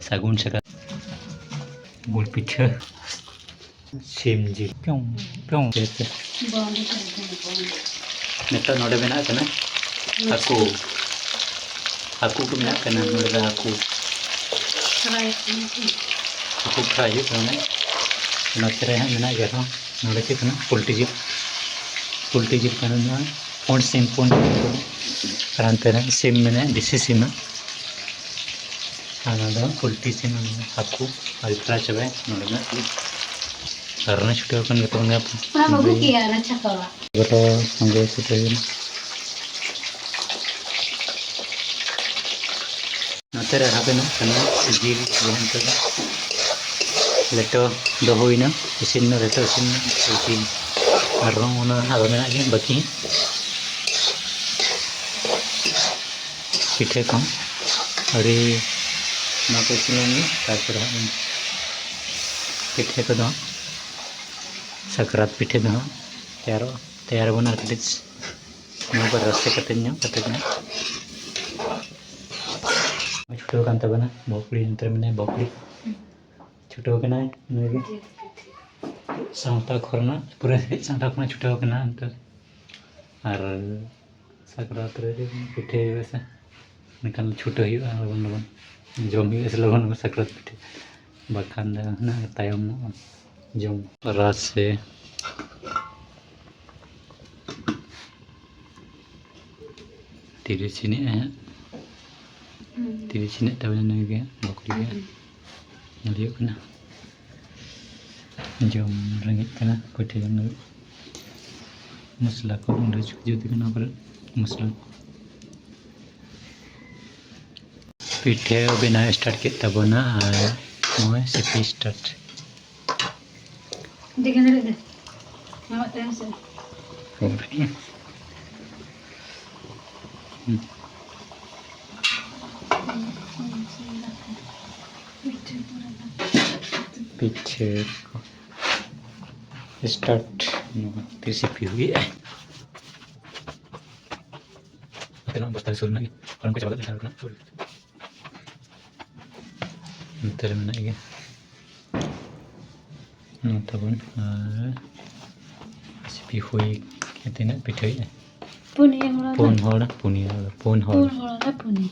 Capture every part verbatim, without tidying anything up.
ᱥᱟᱹᱜᱩᱱ ᱥᱟᱠᱨᱟᱛ᱾ ᱜᱩᱲ ᱯᱤᱴᱷᱟᱹ, ᱥᱤᱢ ᱡᱤᱞ, ᱯᱤᱭᱚᱝ ᱯᱤᱭᱚᱝ᱾ ᱱᱤᱛᱚᱜ ᱱᱚᱰᱮ ᱵᱮᱱᱟᱜ ᱠᱟᱱᱟ ᱦᱟᱹᱠᱩ᱾ ᱦᱟᱹᱠᱩ ᱠᱚ ᱵᱮᱱᱟᱜ ᱠᱟᱱᱟ ᱱᱚᱰᱮ ᱫᱚ, ᱦᱟᱹᱠᱩ᱾ ᱦᱟᱹᱠᱩ ᱯᱷᱨᱟᱭ ᱦᱩᱭᱩᱜ ᱠᱟᱱᱟ᱾ ᱱᱚᱛᱮ ᱨᱮ ᱦᱟᱸᱜ ᱢᱮᱱᱟᱜ ᱜᱮᱭᱟ ᱟᱨᱦᱚᱸ᱾ ᱱᱚᱰᱮ ᱪᱮᱫ ᱠᱟᱱᱟ? ᱯᱳᱞᱴᱤ ᱡᱤᱞ᱾ ᱯᱳᱞᱴᱤ ᱡᱤᱞ ᱠᱟᱱᱟ ᱱᱚᱣᱟ᱾ ᱯᱩᱸᱰ ᱥᱤᱢ, ᱯᱩᱸᱰ ᱥᱤᱢ ᱠᱟᱱᱟ᱾ ᱟᱨ ᱦᱟᱱᱛᱮ ᱨᱮ ᱥᱤᱢ ᱢᱮᱱᱟᱭᱟ, ᱫᱮᱥᱤ ᱥᱤᱢ ᱦᱟᱸᱜ᱾ ᱟᱨ ᱱᱚᱣᱟ ᱫᱚ ᱯᱳᱞᱴᱤ ᱥᱤᱢ, ᱦᱟᱹᱠᱩ ᱟᱹᱰᱤ ᱯᱨᱟᱭ ᱪᱟᱵᱟᱭ ᱱᱚᱰᱮ ᱢᱮᱱᱟᱜ ᱠᱚᱣᱟ᱾ ᱟᱨ ᱚᱱᱟ ᱪᱷᱩᱴᱟᱹᱣ ᱟᱠᱟᱱ ᱜᱮ ᱛᱟᱵᱚᱱ ᱜᱮᱭᱟ᱾ ᱚᱱᱟ ᱵᱟᱹᱵᱩ ᱠᱤ ᱟᱨ ᱟᱪᱪᱷᱟ ᱠᱚᱣᱟ᱾ ᱜᱚᱴᱟ ᱥᱚᱸᱜᱮ ᱪᱷᱩᱴᱟᱹᱣ ᱮᱱᱟ᱾ ᱱᱚᱛᱮ ᱨᱮ ᱦᱟᱯᱮᱱᱟᱜ ᱠᱟᱱᱟ ᱡᱤᱞ, ᱡᱟᱦᱟᱸ ᱱᱤᱛᱚᱜ ᱫᱚ ᱞᱮᱴᱚ ᱫᱚ ᱦᱩᱭᱱᱟ, ᱤᱥᱤᱱ ᱮᱱᱟ, ᱞᱮᱴᱚ ᱤᱥᱤᱱ ᱮᱱᱟ, ᱡᱤᱞ ᱟᱨᱦᱚᱸ ᱚᱱᱟ ᱟᱨᱦᱚᱸ ᱢᱮᱱᱟᱜ ᱜᱮᱭᱟ ᱵᱟᱹᱠᱤ᱾ ᱯᱤᱴᱷᱟᱹ ᱠᱚ ᱟᱹᱣᱨᱤ, ᱱᱚᱣᱟ ᱠᱚ ᱤᱥᱤᱱ ᱞᱮᱱ ᱜᱮ, ᱛᱟᱨᱯᱚᱨᱮ ᱦᱟᱸᱜ ᱵᱚᱱ ᱯᱤᱴᱷᱟᱹ ᱠᱚᱫᱚ ᱦᱟᱸᱜ, ᱥᱟᱠᱨᱟᱛ ᱯᱤᱴᱷᱟᱹ ᱫᱚ ᱦᱟᱸᱜ ᱛᱮᱭᱟᱨᱚᱜᱼᱟ, ᱛᱮᱭᱟᱨ ᱟᱵᱚᱱ ᱟᱨ ᱠᱟᱹᱴᱤᱡ᱾ ᱱᱚᱣᱟ ᱠᱚ ᱨᱟᱥᱮ ᱠᱟᱛᱮ ᱧᱚᱜ ᱠᱟᱛᱮ ᱜᱮ ᱦᱟᱸᱜ ᱪᱷᱩᱴᱟᱹᱣ ᱠᱟᱱ ᱛᱟᱵᱚᱱᱟ ᱵᱚᱠᱲᱤ, ᱱᱚᱛᱮ ᱨᱮ ᱢᱮᱱᱟᱭᱟ ᱵᱚᱠᱲᱤ᱾ ᱪᱷᱩᱴᱟᱹᱣ ᱠᱟᱱᱟᱭ ᱱᱩᱭ ᱜᱮ᱾ ᱥᱟᱶᱛᱟ ᱠᱷᱚᱱᱟᱜ, ᱯᱩᱨᱟᱹ ᱥᱟᱶᱛᱟ ᱠᱷᱚᱱᱟᱜ ᱪᱷᱩᱴᱟᱹᱣ ᱠᱟᱱᱟ ᱱᱤᱛᱚᱜ᱾ ᱟᱨ ᱥᱟᱠᱨᱟᱛ ᱨᱮ ᱯᱤᱴᱷᱟᱹᱭ ᱦᱩᱭᱩᱜᱼᱟ ᱥᱮ, ᱮᱱᱠᱷᱟᱱ ᱪᱷᱩᱴᱟᱹᱣ ᱦᱩᱭᱩᱜᱼᱟ ᱞᱚᱜᱚᱱ ᱞᱚᱜᱚᱱ᱾ ᱡᱚᱢ ᱦᱩᱭᱩᱜᱼᱟ ᱥᱮ ᱞᱚᱜᱚᱱ ᱞᱚᱜᱚᱱ ᱥᱟᱠᱨᱟᱛ ᱯᱤᱴᱷᱟᱹ, ᱵᱟᱠᱷᱟᱱ ᱫᱚ ᱦᱟᱸᱜ ᱛᱟᱭᱚᱢᱚᱜᱼᱟ ᱡᱚᱢ᱾ ᱨᱟᱥᱮ᱾ ᱛᱤᱨᱮ ᱤᱥᱤᱱᱮᱜᱼᱟᱭ ᱦᱟᱸᱜ? ᱛᱤᱨᱮ ᱤᱥᱤᱱᱮᱜ ᱛᱟᱵᱮᱱᱟ ᱱᱩᱭ ᱜᱮ ᱦᱟᱸᱜ, ᱵᱚᱠᱲᱤ ᱜᱮ ᱦᱟᱸᱜ᱾ ᱧᱮᱞ ᱦᱩᱭᱩᱜ ᱠᱟᱱᱟ᱾ ᱡᱚᱢ ᱨᱮᱸᱜᱮᱡ ᱠᱟᱱᱟ, ᱯᱤᱴᱷᱟᱹ ᱡᱚᱢ ᱞᱟᱹᱜᱤᱫ᱾ ᱢᱚᱥᱞᱟ ᱠᱚ ᱜᱩᱸᱰᱟᱹ ᱦᱚᱪᱚ ᱡᱩᱛ ᱠᱟᱱᱟ ᱯᱟᱞᱮ, ᱢᱚᱥᱞᱟ ᱠᱚ᱾ ᱯᱤᱴᱷᱟᱹ ᱵᱮᱱᱟᱣ ᱥᱴᱟᱨᱴ ᱠᱮᱫ ᱛᱟᱵᱚᱱᱟ ᱟᱨ ᱱᱚᱜᱼᱚᱭ ᱥᱤᱯᱤ ᱥᱴᱟᱨᱴ᱾ ᱫᱮ ᱜᱮᱸᱫᱽᱨᱮᱡ ᱫᱮ᱾ ᱟᱢᱟᱜ ᱛᱟᱭᱚᱢ ᱥᱮᱫ᱾ ᱯᱤᱴᱷᱟᱹ ᱠᱚ ᱥᱴᱟᱨᱴ᱾ ᱱᱚᱣᱟ ᱨᱮᱥᱤᱯᱤ ᱦᱩᱭᱩᱜᱼᱟ᱾ ᱱᱚᱛᱮᱱᱟᱜ ᱵᱚᱥᱛᱟ ᱨᱮ ᱥᱩᱨ ᱨᱮᱱᱟᱜ ᱜᱮ ᱦᱚᱲ ᱠᱚ ᱪᱟᱵᱟ ᱠᱟᱛᱮ ᱥᱟᱨ ᱠᱟᱱᱟ᱾ ᱱᱚᱛᱮ ᱨᱮ ᱢᱮᱱᱟᱜ ᱜᱮᱭᱟ᱾ ᱱᱚᱣᱟ ᱛᱟᱵᱚᱱ ᱟᱨ ᱥᱤᱯᱤ ᱦᱩᱭ ᱠᱟᱛᱮ ᱱᱟᱜ ᱯᱤᱴᱷᱟᱹᱭᱮᱫᱼᱟ᱾ ᱯᱩᱱᱭᱟᱹ ᱦᱚᱲ ᱯᱩᱱ ᱨᱮ᱾ ᱦᱚᱲ, ᱯᱩᱱᱭᱟᱹ, ᱯᱩᱱ ᱦᱚᱲ᱾ ᱯᱩᱱ ᱦᱚᱲ ᱨᱮ ᱯᱩᱱᱭᱟᱹ᱾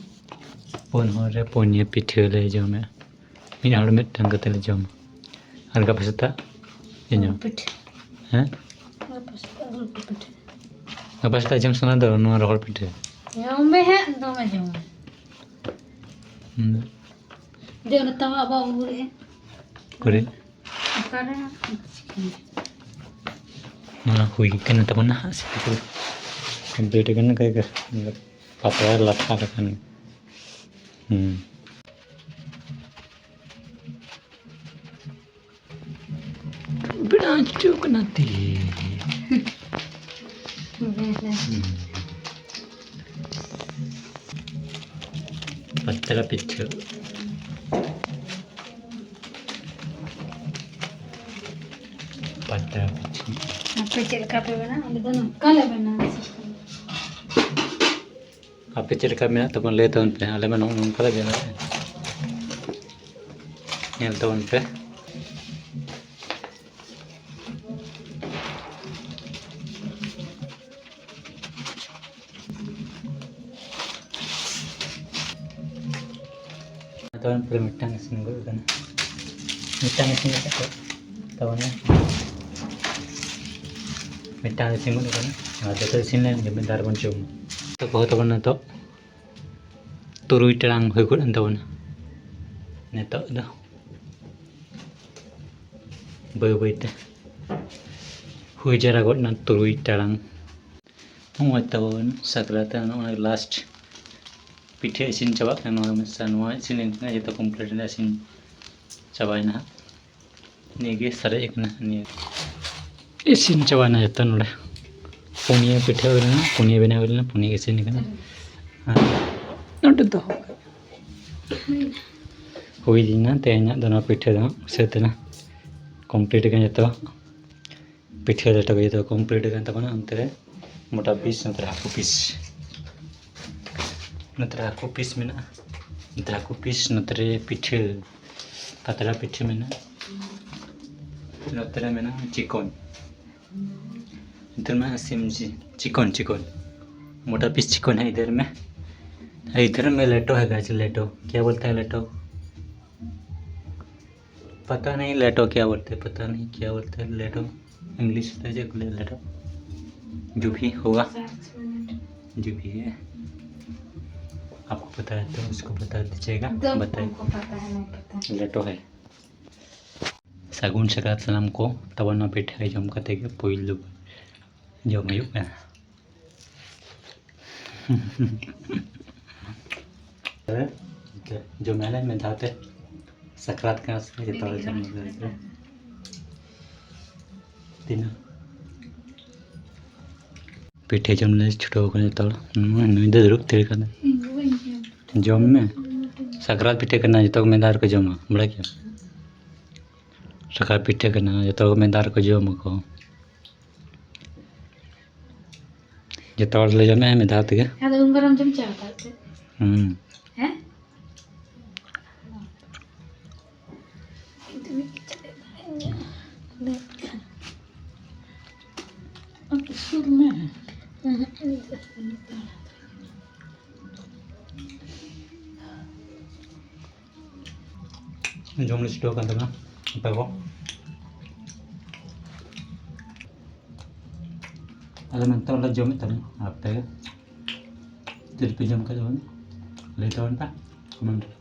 ᱯᱩᱱ ᱦᱚᱲ ᱨᱮ ᱯᱩᱱᱭᱟᱹ ᱯᱤᱴᱷᱟᱹ ᱞᱮ ᱡᱚᱢᱮᱫᱼᱟ᱾ ᱢᱤᱫ ᱦᱚᱲ ᱢᱤᱫᱴᱟᱝ ᱠᱟᱛᱮ ᱞᱮ ᱡᱚᱢᱟ᱾ ᱟᱨ ᱜᱟᱯᱟ ᱥᱮᱛᱟᱜ ᱤᱧ ᱡᱚᱢ᱾ ᱯᱤᱴᱷᱟᱹ᱾ ᱦᱮᱸ? ᱜᱟᱯᱟ ᱥᱮᱛᱟᱜ ᱜᱩᱲ ᱯᱤᱴᱷᱟᱹ᱾ ᱜᱟᱯᱟ ᱥᱮᱛᱟᱜ ᱡᱚᱢ ᱥᱟᱱᱟ ᱫᱚ ᱱᱚᱣᱟ ᱨᱚᱦᱚᱲ ᱯᱤᱴᱷᱟᱹ᱾ ᱡᱚᱢ ᱢᱮ ᱦᱟᱸᱜ, ᱫᱚᱢᱮ ᱡᱚᱢ ᱢᱮ᱾ ᱦᱩᱸ᱾ ᱫᱮ, ᱚᱱᱟ ᱛᱟᱣᱟ ᱟᱵᱟᱨ ᱩᱰᱩᱠᱮᱜᱼᱟ᱾ ᱠᱚᱨᱮ᱾ ᱚᱠᱟᱨᱮ? ᱱᱚᱣᱟ ᱦᱩᱭ ᱠᱟᱱᱟ ᱛᱟᱵᱚᱱᱟ ᱦᱟᱸᱜ, ᱥᱤᱯᱤ ᱠᱚ complete ᱠᱟᱱᱟ, ᱠᱟᱭ ᱠᱟ-, ᱯᱟᱛᱲᱟ ᱞᱟᱴᱷᱟ ᱞᱮᱠᱟᱱ᱾ ᱦᱩᱸ᱾ ᱵᱮᱲᱟ ᱦᱤᱡᱩᱜ ᱠᱟᱱᱟ ᱛᱤ᱾ ᱦᱩᱸ᱾ ᱯᱟᱛᱲᱟ ᱯᱤᱴᱷᱟᱹ᱾ ᱯᱟᱛᱲᱟ ᱯᱤᱴᱷᱟᱹ᱾ ᱟᱯᱮ ᱪᱮᱫ ᱞᱮᱠᱟ ᱯᱮ ᱵᱮᱱᱟᱣᱟ? ᱟᱞᱮ ᱫᱚ ᱱᱚᱝᱠᱟ ᱞᱮ ᱵᱮᱱᱟᱣᱟ᱾ ᱟᱯᱮ ᱪᱮᱫ ᱞᱮᱠᱟ ᱢᱮᱱᱟᱜ ᱛᱟᱵᱚᱱ ᱞᱟᱹᱭ ᱛᱟᱵᱚᱱ ᱯᱮ, ᱟᱞᱮ ᱢᱟ ᱱᱚᱜᱼᱚ ᱱᱚᱝᱠᱟ ᱞᱮ ᱵᱮᱱᱟᱣᱮᱫᱼᱟ᱾ ᱧᱮᱞ ᱛᱟᱵᱚᱱ ᱯᱮ᱾ ᱛᱟᱵᱚᱱ ᱯᱩᱨᱟᱹ ᱢᱤᱫᱴᱟᱝ ᱤᱥᱤᱱ ᱜᱚᱫ ᱟᱠᱟᱱᱟ᱾ ᱢᱤᱫᱴᱟᱝ ᱤᱥᱤᱱ ᱠᱟᱛᱮ ᱛᱟᱵᱚᱱ ᱢᱤᱫᱴᱟᱝ ᱤᱥᱤᱱ ᱜᱚᱫ ᱟᱠᱟᱱᱟ᱾ ᱟᱨ ᱡᱚᱛᱚ ᱤᱥᱤᱱ ᱞᱮᱱ ᱜᱮ ᱢᱤᱫ ᱫᱷᱟᱣ ᱨᱮᱵᱚᱱ ᱡᱚᱢᱟ᱾ ᱛᱚ ᱠᱚ ᱛᱟᱵᱚᱱ ᱱᱤᱛᱚᱜ ᱛᱩᱨᱩᱭ ᱴᱟᱲᱟᱝ ᱦᱩᱭ ᱜᱚᱫ ᱮᱱ ᱛᱟᱵᱚᱱᱟ᱾ ᱱᱤᱛᱚᱜ ᱫᱚ ᱵᱟᱹᱭ ᱵᱟᱹᱭ ᱛᱮ ᱦᱩᱭ ᱡᱟᱣᱨᱟ ᱜᱚᱫ ᱮᱱᱟ ᱛᱩᱨᱩᱭ ᱴᱟᱲᱟᱝ᱾ ᱱᱚᱜᱼᱚᱭ ᱛᱟᱵᱚᱱ ᱥᱟᱠᱨᱟᱛ ᱨᱮ ᱱᱚᱜᱼᱚᱭ last ᱯᱤᱴᱷᱟᱹ ᱤᱥᱤᱱ ᱪᱟᱵᱟᱜ ᱠᱟᱱᱟ᱾ ᱱᱚᱣᱟ ᱢᱮᱥᱟ, ᱱᱚᱣᱟ ᱤᱥᱤᱱ ᱞᱮᱱ ᱠᱷᱟᱱ ᱡᱚᱛᱚ complete ᱨᱮᱱᱟᱜ ᱤᱥᱤᱱ ᱪᱟᱵᱟᱭᱮᱱᱟ ᱦᱟᱸᱜ᱾ ᱱᱤᱭᱟᱹ ᱜᱮ ᱥᱟᱨᱮᱡ ᱟᱠᱟᱱᱟ᱾ ᱱᱤᱭᱟᱹ ᱤᱥᱤᱱ ᱪᱟᱵᱟᱭᱮᱱᱟ ᱡᱚᱛᱚ ᱱᱚᱰᱮ᱾ ᱯᱩᱱᱭᱟᱹ ᱯᱤᱴᱷᱟᱹ ᱦᱩᱭ ᱞᱮᱱᱟ, ᱯᱩᱱᱭᱟᱹ ᱵᱮᱱᱟᱣ ᱦᱩᱭ ᱞᱮᱱᱟ, ᱯᱩᱱᱭᱟᱹ ᱤᱥᱤᱱ ᱟᱠᱟᱱᱟ᱾ ᱟᱨ ᱱᱚᱰᱮ ᱫᱚᱦᱚ ᱠᱟᱜ᱾ ᱦᱩᱭ ᱞᱮᱱᱟ ᱛᱮᱦᱮᱧᱟᱜ ᱫᱚ ᱱᱚᱣᱟ ᱯᱤᱴᱷᱟᱹ ᱫᱚ ᱦᱟᱸᱜ ᱥᱟᱹᱛ ᱮᱱᱟ, complete ᱟᱠᱟᱱᱟ ᱡᱚᱛᱚ᱾ ᱯᱤᱴᱷᱟᱹ ᱞᱮᱴᱚ ᱠᱚ ᱡᱚᱛᱚ complete ᱟᱠᱟᱱ ᱛᱟᱵᱚᱱᱟ᱾ ᱚᱱᱛᱮ ᱨᱮ ᱢᱚᱴᱟ piece, ᱱᱚᱛᱮ ᱨᱮ ᱦᱟᱹᱠᱩ piece, ᱱᱚᱛᱮ ᱨᱮ ᱦᱟᱹᱠᱩ piece ᱢᱮᱱᱟᱜᱼᱟ, ᱱᱚᱛᱮ ᱨᱮ ᱦᱟᱹᱠᱩ piece, ᱱᱚᱛᱮ ᱨᱮ ᱯᱤᱴᱷᱟᱹ᱾ ᱯᱟᱛᱲᱟ ᱯᱤᱴᱷᱟᱹ ᱢᱮᱱᱟᱜᱼᱟ, ᱱᱚᱛᱮ ᱨᱮ ᱢᱮᱱᱟᱜᱼᱟ ᱪᱤᱠᱚᱱ, ᱤᱫᱷᱟᱨ ᱢᱮ ᱥᱤᱢ ᱡᱤ-, ᱪᱤᱠᱚᱱ, ᱪᱤᱠᱚᱱ, ᱢᱳᱴᱟ ᱯᱤᱥ ᱪᱤᱠᱚᱱ ᱦᱮ ᱤᱫᱷᱟᱨ ᱢᱮ, ᱤᱫᱷᱟᱨ ᱢᱮ ᱞᱮᱴᱚ ᱦᱮ ᱜᱟᱭᱥ, ᱞᱮᱴᱚ, ᱠᱭᱟ ᱵᱚᱞᱛᱮ ᱦᱮ ᱞᱮᱴᱚ? पता नहीं लेटो क्या बोलते हैं, पता नहीं क्या बोलते हैं लेटो, इंग्लिश होता है जो लेटो, जो भी होगा, जो भी है, आपको पता है तो उसको बता दीजिएगा, बताइए। हमको पता है, नहीं पता। लेटो है। ᱥᱟᱹᱜᱩᱱ ᱥᱟᱠᱨᱟᱛ ᱥᱟᱱᱟᱢ ᱠᱚ᱾ ᱛᱟᱵᱚᱱ ᱱᱚᱣᱟ ᱯᱤᱴᱷᱟᱹ ᱡᱚᱢ ᱠᱟᱛᱮ ᱜᱮ ᱯᱳᱭᱞᱳ ᱡᱚᱢ ᱦᱩᱭᱩᱜ ᱠᱟᱱᱟ᱾ ᱡᱚᱢᱮᱜᱼᱟ ᱞᱮ ᱢᱤᱫ ᱫᱷᱟᱣ ᱛᱮ᱾ ᱥᱟᱠᱨᱟᱛ ᱠᱟᱱᱟ ᱥᱮ, ᱡᱚᱛᱚ ᱦᱚᱲ ᱡᱚᱢ ᱞᱟᱹᱜᱤᱫ ᱛᱮ᱾ ᱛᱤᱱᱟᱹᱜ ᱯᱤᱴᱷᱟᱹ ᱡᱚᱢ ᱞᱮ ᱪᱷᱩᱴᱟᱹᱣ ᱠᱟᱱᱟ ᱡᱚᱛᱚ ᱦᱚᱲ᱾ ᱱᱩᱭ, ᱱᱩᱭ ᱫᱚ ᱫᱩᱲᱩᱵ ᱛᱷᱤᱨ ᱠᱟᱱᱟ᱾ ᱡᱚᱢ ᱢᱮ᱾ ᱥᱟᱠᱨᱟᱛ ᱯᱤᱴᱷᱟᱹ ᱠᱟᱱᱟ, ᱡᱚᱛᱚ ᱦᱚᱲ ᱢᱤᱫ ᱫᱷᱟᱣ ᱨᱮᱠᱚ ᱡᱚᱢᱟ, ᱵᱟᱲᱟᱭ ᱠᱮᱫᱟᱢ? ᱥᱟᱠᱨᱟᱛ ᱯᱤᱴᱷᱟᱹ ᱠᱟᱱᱟ, ᱡᱚᱛᱚ ᱦᱚᱲ ᱢᱤᱫ ᱫᱷᱟᱣ ᱨᱮᱠᱚ ᱡᱚᱢᱟᱠᱚ᱾ ᱡᱚᱛᱚ ᱦᱚᱲ ᱞᱮ ᱡᱚᱢᱮᱜᱼᱟ ᱢᱤᱫ ᱫᱷᱟᱣ ᱛᱮᱜᱮ᱾ ᱟᱫᱚ ᱩᱱ ᱵᱟᱨᱟᱢ ᱡᱚᱢ ᱪᱟᱵᱟ ᱠᱟᱜ ᱛᱮ? ᱦᱩᱸ᱾ ᱦᱮᱸ? ᱥᱩᱨ ᱢᱮ᱾ ᱡᱚᱢ ᱞᱮ ᱪᱷᱩᱴᱟᱹᱣ ᱠᱟᱱ ᱛᱟᱵᱚᱱᱟ ᱟᱯᱮ ᱠᱚ᱾ ᱟᱞᱮ ᱱᱚᱱᱛᱮ ᱞᱮ ᱡᱚᱢᱮᱫ ᱛᱟᱵᱚᱱᱟ, ᱟᱯᱮ ᱪᱮᱫ ᱯᱮ ᱡᱚᱢ ᱠᱮᱫ ᱛᱟᱵᱚᱱᱟ? ᱞᱟᱹᱭ ᱛᱟᱵᱚᱱ ᱯᱮ comment ᱨᱮ᱾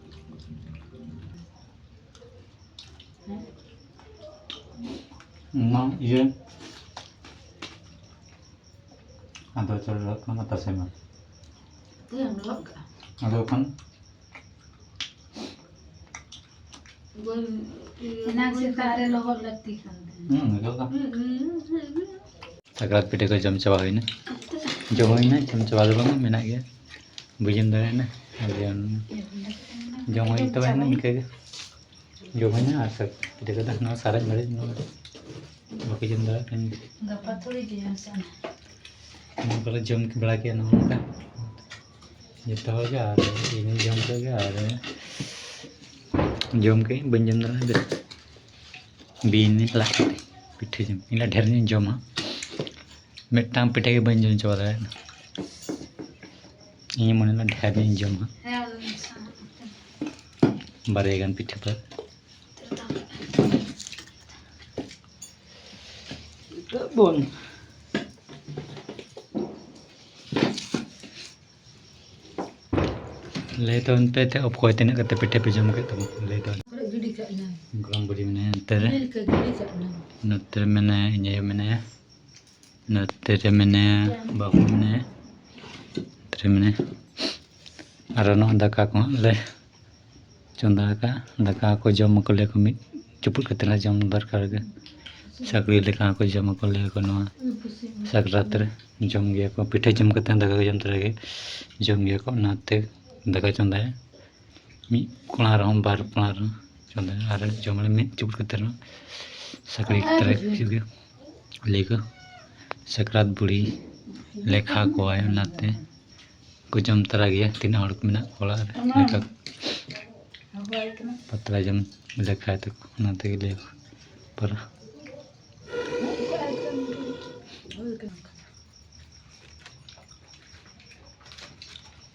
ᱚᱱᱟ ᱤᱭᱟᱹ ᱟᱫᱚ ᱪᱚᱞᱚ ᱞᱚᱦᱚᱫ ᱠᱟᱱᱟ ᱛᱟᱥᱮ ᱢᱟ᱾ ᱛᱤᱱᱟᱹᱜ ᱮᱢ ᱞᱚᱦᱚᱫ ᱠᱟᱜᱼᱟ? ᱟᱫᱚ ᱠᱷᱟᱱ ᱮᱱᱟᱝ ᱥᱮᱛᱟᱜ ᱨᱮ ᱞᱚᱦᱚᱫ ᱞᱟᱹᱠᱛᱤ ᱠᱟᱱ ᱛᱟᱦᱮᱸᱫ᱾ ᱦᱩᱸ, ᱱᱤᱛᱚᱜ ᱫᱚ᱾ ᱥᱟᱠᱨᱟᱛ ᱯᱤᱴᱷᱟᱹ ᱠᱚ ᱡᱚᱢ ᱪᱟᱵᱟ ᱦᱩᱭᱱᱟ᱾ ᱡᱚᱢ ᱦᱩᱭᱱᱟ, ᱡᱚᱢ ᱪᱟᱵᱟ ᱫᱚ ᱵᱟᱝᱟ, ᱢᱮᱱᱟᱜ ᱜᱮᱭᱟ᱾ ᱵᱩᱡᱷᱟᱹᱣ ᱫᱟᱲᱮᱭᱟᱜᱼᱟ᱾ ᱟᱨ ᱡᱚᱢ, ᱡᱚᱢ ᱦᱩᱭ ᱛᱟᱵᱮᱱᱟ ᱤᱱᱠᱟᱹ ᱜᱮ᱾ ᱡᱚᱢ ᱦᱩᱭᱱᱟ ᱟᱨ ᱥᱟᱠᱨᱟᱛ ᱯᱤᱴᱷᱟᱹ ᱠᱚᱫᱚ ᱱᱚᱣᱟ ᱥᱟᱨᱮᱡ ᱵᱟᱨᱮᱡ ᱱᱚᱣᱟ ᱵᱟᱠᱚ ᱡᱚᱢ ᱫᱟᱲᱮᱭᱟᱜ ᱠᱟᱱᱟ᱾ ᱜᱟᱯᱟ ᱛᱷᱚᱲᱤ ᱡᱚᱢ ᱥᱟᱱᱟ᱾ ᱱᱚᱣᱟ ᱠᱚᱞᱮ ᱡᱚᱢ ᱵᱟᱲᱟ ᱠᱮᱜᱼᱟ ᱱᱚᱜᱼᱚ ᱱᱚᱝᱠᱟ᱾ ᱡᱚᱛᱚ ᱦᱚᱲ ᱜᱮ, ᱟᱨ ᱤᱧ ᱡᱚᱢ ᱠᱮᱫ ᱜᱮ, ᱟᱨ ᱡᱚᱢ ᱠᱮᱫ ᱵᱟᱹᱧ ᱡᱚᱢ ᱫᱟᱲᱮᱭᱟᱜᱼᱟ, ᱵᱤᱱᱤ ᱞᱟᱡ ᱠᱟᱛᱮ ᱯᱤᱴᱷᱟᱹ ᱡᱚᱢ, ᱤᱧ ᱞᱟᱹᱭ ᱰᱷᱮᱨ ᱧᱚᱜ ᱤᱧ ᱡᱚᱢᱟ᱾ ᱢᱤᱫᱴᱟᱝ ᱯᱤᱴᱷᱟᱹ ᱜᱮ ᱵᱟᱹᱧ ᱡᱚᱢ ᱪᱟᱵᱟ ᱫᱟᱲᱮᱭᱟᱜᱼᱟ᱾ ᱤᱧ ᱢᱚᱱᱮ ᱞᱮᱫᱟ ᱰᱷᱮᱨ ᱧᱚᱜ ᱤᱧ ᱡᱚᱢᱟ, ᱵᱟᱨᱭᱟ ᱜᱟᱱ ᱯᱤᱴᱷᱟᱹ ᱯᱟᱨ᱾ ᱵᱚᱱ ᱞᱟᱹᱭ ᱛᱟᱵᱚᱱ ᱯᱮ ᱛᱮ, ᱚᱠᱚᱭ ᱛᱤᱱᱟᱹᱜ ᱠᱟᱛᱮ ᱯᱤᱴᱷᱟᱹ ᱯᱮ ᱡᱚᱢ ᱠᱮᱫ ᱛᱟᱵᱚᱱ? ᱞᱟᱹᱭ ᱛᱟᱵᱚᱱ᱾ ᱜᱤᱰᱤ ᱠᱟᱜ ᱤᱧ᱾ ᱜᱚᱲᱚᱢ ᱵᱩᱰᱷᱤ ᱢᱮᱱᱟᱭᱟ ᱱᱚᱛᱮ ᱨᱮ᱾ ᱞᱟᱹᱭ ᱞᱮᱠᱟ ᱜᱤᱰᱤ ᱠᱟᱜ ᱤᱧ᱾ ᱱᱚᱛᱮ ᱨᱮ ᱢᱮᱱᱟᱭᱟ, ᱤᱧ ᱟᱭᱳ ᱢᱮᱱᱟᱭᱟ, ᱱᱚᱛᱮ ᱨᱮ ᱢᱮᱱᱟᱭᱟ, ᱵᱟᱹᱦᱩ ᱢᱮᱱᱟᱭᱟ, ᱱᱚᱛᱮ ᱨᱮ ᱢᱮᱱᱟᱭᱟ᱾ ᱟᱨ ᱱᱚᱣᱟ ᱫᱟᱠᱟ ᱠᱚᱦᱚᱸ ᱞᱮ ᱪᱚᱸᱫᱟ ᱟᱠᱟᱫᱼᱟ᱾ ᱫᱟᱠᱟ ᱠᱚ ᱡᱚᱢ ᱟᱠᱚ ᱞᱟᱹᱭ ᱟᱠᱚ ᱢᱤᱫ ᱪᱩᱯᱩᱫ ᱠᱟᱛᱮ ᱞᱮ ᱡᱚᱢ ᱫᱚᱨᱠᱟᱨ ᱜᱮ᱾ ᱥᱟᱠᱲᱤ ᱞᱮᱠᱟ ᱦᱚᱸᱠᱚ ᱡᱚᱢ ᱟᱠᱚ ᱞᱟᱹᱭ ᱟᱠᱚ ᱱᱚᱣᱟ ᱥᱟᱠᱨᱟᱛ ᱨᱮ᱾ ᱡᱚᱢ ᱜᱮᱭᱟ ᱠᱚ, ᱯᱤᱴᱷᱟᱹ ᱡᱚᱢ ᱠᱟᱛᱮ ᱫᱟᱠᱟ ᱠᱚ ᱡᱚᱢ ᱛᱚᱨᱟ ᱜᱮ ᱡᱚᱢ ᱜᱮᱭᱟ ᱠᱚ᱾ ᱚᱱᱟᱛᱮ ᱫᱟᱠᱟ ᱪᱚᱸᱫᱟᱭᱟ ᱢᱤᱫ ᱠᱚᱲᱟ ᱨᱮᱦᱚᱸ, ᱵᱟᱨ ᱠᱚᱲᱟ ᱨᱮᱦᱚᱸ ᱪᱚᱸᱫᱟᱭᱟ᱾ ᱟᱨ ᱡᱚᱢ ᱟᱞᱮ ᱢᱤᱫ ᱪᱩᱯᱩᱫ ᱠᱟᱛᱮ ᱨᱮᱦᱚᱸ ᱥᱟᱠᱲᱤ ᱠᱟᱛᱮ ᱨᱮ ᱦᱤᱡᱩᱜ ᱜᱮ᱾ ᱞᱟᱹᱭ ᱟᱠᱚ ᱥᱟᱠᱨᱟᱛ ᱵᱩᱲᱦᱤ ᱞᱮᱠᱷᱟ ᱠᱚᱣᱟᱭ, ᱚᱱᱟᱛᱮ ᱠᱚ ᱡᱚᱢ ᱛᱚᱨᱟ ᱜᱮᱭᱟ᱾ ᱛᱤᱱᱟᱹᱜ ᱦᱚᱲ ᱠᱚ ᱢᱮᱱᱟᱜ ᱠᱚᱣᱟ ᱚᱲᱟᱜ ᱨᱮ, ᱞᱮᱠᱷᱟ ᱯᱟᱛᱲᱟ ᱡᱚᱢ ᱞᱮᱠᱷᱟᱭ ᱛᱟᱠᱚ, ᱚᱱᱟ ᱛᱮᱜᱮ ᱞᱟᱹᱭ ᱟᱠᱚ ᱯᱟᱨᱟ᱾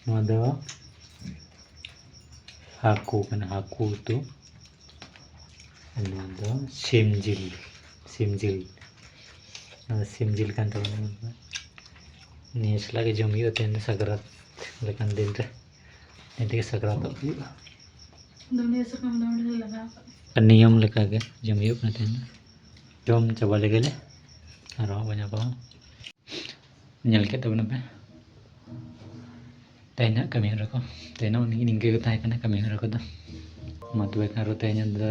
ᱱᱚᱣᱟ ᱫᱚ ᱦᱟᱹᱠᱩ ᱠᱟᱱᱟ, ᱦᱟᱹᱠᱩ ᱩᱛᱩ᱾ ᱟᱨ ᱱᱚᱣᱟ ᱫᱚ ᱥᱤᱢ ᱡᱤᱞ, ᱥᱤᱢ ᱡᱤᱞ, ᱱᱚᱣᱟ ᱫᱚ ᱥᱤᱢ ᱡᱤᱞ ᱠᱟᱱ ᱛᱟᱵᱚᱱᱟ᱾ ᱱᱤᱭᱟᱹ ᱥᱟᱞᱟᱜ ᱜᱮ ᱡᱚᱢ ᱦᱩᱭᱩᱜᱼᱟ ᱛᱮᱦᱮᱧ ᱫᱚ ᱥᱟᱠᱨᱟᱛ ᱞᱮᱠᱟᱱ ᱫᱤᱱ ᱨᱮ᱾ ᱱᱤᱭᱟᱹ ᱛᱮᱜᱮ ᱥᱟᱠᱨᱟᱛᱚᱜ ᱦᱩᱭᱩᱜᱼᱟ᱾ ᱫᱷᱩᱱᱤᱭᱟᱹ ᱥᱟᱠᱟᱢ ᱫᱚ ᱚᱸᱰᱮ ᱞᱮ ᱞᱟᱜᱟᱣ ᱠᱟᱜᱼᱟ᱾ ᱟᱨ ᱱᱤᱭᱚᱢ ᱞᱮᱠᱟᱜᱮ ᱡᱚᱢ ᱦᱩᱭᱩᱜ ᱠᱟᱱᱟ ᱛᱮᱦᱮᱧ ᱫᱚ᱾ ᱡᱚᱢ ᱪᱟᱵᱟ ᱞᱮᱜᱮ ᱞᱮ, ᱟᱨᱦᱚᱸ ᱵᱚᱱ ᱧᱟᱯᱟᱢᱟ᱾ ᱧᱮᱞ ᱠᱮᱫ ᱛᱟᱵᱚᱱᱟᱯᱮ ᱛᱮᱦᱮᱧᱟᱜ ᱠᱟᱹᱢᱤ ᱦᱚᱨᱟ ᱠᱚ᱾ ᱛᱮᱦᱮᱧᱟᱜ ᱱᱤᱝᱠᱟᱹ ᱜᱮ ᱛᱟᱦᱮᱸ ᱠᱟᱱᱟ ᱠᱟᱹᱢᱤ ᱦᱚᱨᱟ ᱠᱚᱫᱚ᱾ ᱢᱟ ᱛᱚᱵᱮ ᱠᱷᱟᱱ ᱟᱨᱚ ᱛᱮᱦᱮᱧᱟᱜ ᱫᱚ,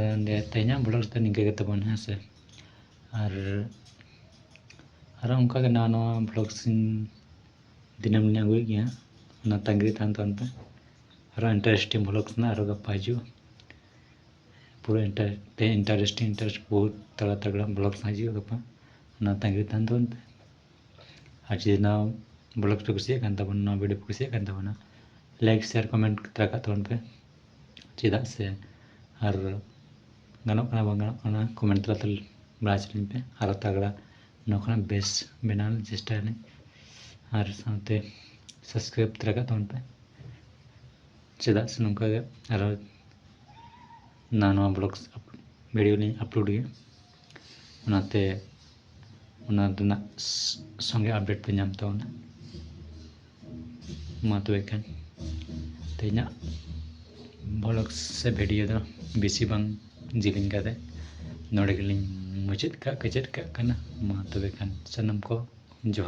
ᱛᱮᱦᱮᱧᱟᱜ vlog ᱫᱚ ᱱᱤᱝᱠᱟᱹ ᱜᱮ ᱛᱟᱵᱚᱱ, ᱦᱮᱸ ᱥᱮ᱾ ᱟᱨ ᱟᱨᱚ ᱚᱱᱠᱟ ᱜᱮ ᱱᱟᱣᱟ ᱱᱟᱣᱟ vlogs ᱤᱧ ᱫᱤᱱᱟᱹᱢ ᱞᱤᱧ ᱟᱹᱜᱩᱭᱮᱫ ᱜᱮᱭᱟ, ᱚᱱᱟ ᱛᱟᱺᱜᱤ ᱨᱮ ᱛᱟᱦᱮᱱ ᱛᱟᱵᱚᱱ ᱯᱮ᱾ ᱟᱨᱚ interesting vlogs ᱨᱮᱱᱟᱜ ᱟᱨᱚ ᱜᱟᱯᱟ ᱦᱤᱡᱩᱜᱼᱟ᱾ ᱯᱩᱨᱟᱹ inter-, ᱛᱮ interesting, interest, ᱵᱚᱦᱩᱛ ᱛᱟᱜᱲᱟ ᱛᱟᱜᱲᱟ vlogs ᱦᱤᱡᱩᱜᱼᱟ ᱜᱟᱯᱟ, ᱚᱱᱟ ᱛᱟᱺᱜᱤ ᱨᱮ ᱛᱟᱦᱮᱱ ᱛᱟᱵᱚᱱ ᱯᱮ᱾ ᱟᱨ ᱡᱩᱫᱤ ᱱᱚᱣᱟ vlog ᱯᱮ ᱠᱩᱥᱤᱭᱟᱜ ᱠᱟᱱ ᱛᱟᱵᱚᱱᱟ, ᱱᱚᱣᱟ video ᱯᱮ ᱠᱩᱥᱤᱭᱟᱜ ᱠᱟᱱ ᱛᱟᱵᱚᱱᱟ, like, share, comment ᱠᱟᱛᱮ ᱨᱟᱠᱟᱵ ᱛᱟᱵᱚᱱ ᱯᱮ᱾ ᱪᱮᱫᱟᱜ ᱥᱮ ᱟᱨ ᱜᱟᱱᱚᱜ ᱠᱟᱱᱟ ᱵᱟᱝ ᱜᱟᱱᱚᱜ ᱠᱟᱱᱟ, comment ᱛᱟᱞᱟᱛᱮ ᱵᱟᱲᱟᱭ ᱦᱚᱪᱚ ᱞᱤᱧ ᱯᱮ᱾ ᱟᱨᱚ ᱛᱟᱜᱽᱲᱟ ᱱᱚᱣᱟ ᱠᱷᱚᱱᱟᱜ ᱵᱮᱥ ᱵᱮᱱᱟᱣ ᱨᱮᱱᱟᱜ ᱪᱮᱥᱴᱟᱭᱟᱞᱤᱧ᱾ ᱟᱨ ᱥᱟᱶᱛᱮ subscribe ᱛᱚᱨᱟ ᱠᱟᱜ ᱛᱟᱵᱚᱱ ᱯᱮ, ᱪᱮᱫᱟᱜ ᱥᱮ ᱱᱚᱝᱠᱟ ᱜᱮ ᱟᱨᱦᱚᱸ ᱱᱟᱣᱟ ᱱᱟᱣᱟ vlogs video ᱞᱤᱧ upload ᱜᱮᱭᱟ᱾ ᱚᱱᱟᱛᱮ ᱚᱱᱟ ᱨᱮᱱᱟᱜ ᱥᱚᱸᱜᱮ update ᱯᱮ ᱧᱟᱢ ᱛᱟᱵᱚᱱᱟ᱾ ᱢᱟ ᱛᱚᱵᱮ ᱠᱷᱟᱱ ᱛᱮᱦᱮᱧᱟᱜ vlogs ᱥᱮ video ᱫᱚ ᱵᱮᱥᱤ ᱵᱟᱝ ᱡᱮᱞᱮᱧ ᱠᱟᱛᱮ ᱱᱚᱰᱮ ᱜᱮᱞᱤᱧ ᱢᱩᱪᱟᱹᱫ ᱠᱟᱜ ᱠᱮᱪᱮᱫ ᱠᱟᱜ ᱠᱟᱱᱟ᱾ ᱢᱟ ᱛᱚᱵᱮ ᱠᱷᱟᱱ ᱥᱟᱱᱟᱢ ᱠᱚ ᱡᱚᱦᱟᱨ᱾